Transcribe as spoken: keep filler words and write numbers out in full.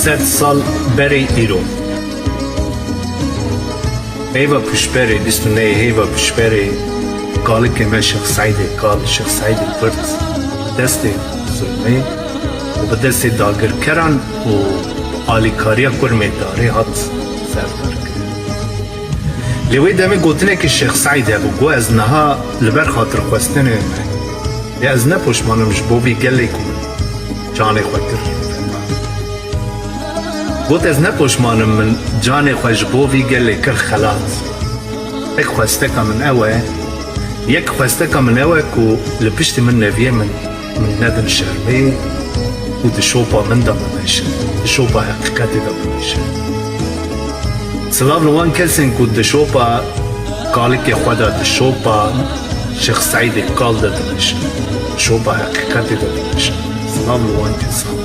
Sed sal berê îro. Heyva pişberê, bîst û nehê heyva pişberê, kalikê me Şêx Seîdê Kal, Şêx Seîdê Kurd, destê zulmê û bi destê dagirkeran û alîkariya kurmê darê hat serdarkirin. Lê wê demê gotinekî Şêx Seîd hebû, got, ez niha li ber xatirxwestinê me, lê ez ne poşman im ji bo vî gelê ku min canê xwe kir feda. Got, ez ne poşman im, min canê xwe ji bo vî gelê kir xelat. Yek xwesteka min ew e, yek xwesteka min ew e ku li piştî min neviyê min, min nedin şermê û di şopa min de bimeşin, di şopa heqîqetê de bimeşin. Silav li wan kesên ku di şopa kalikê xwe de, di şopa Şêx Seîdê Kal de dimeşin, di şopa heqîqetê de dimeşin. Silav li wan kesan.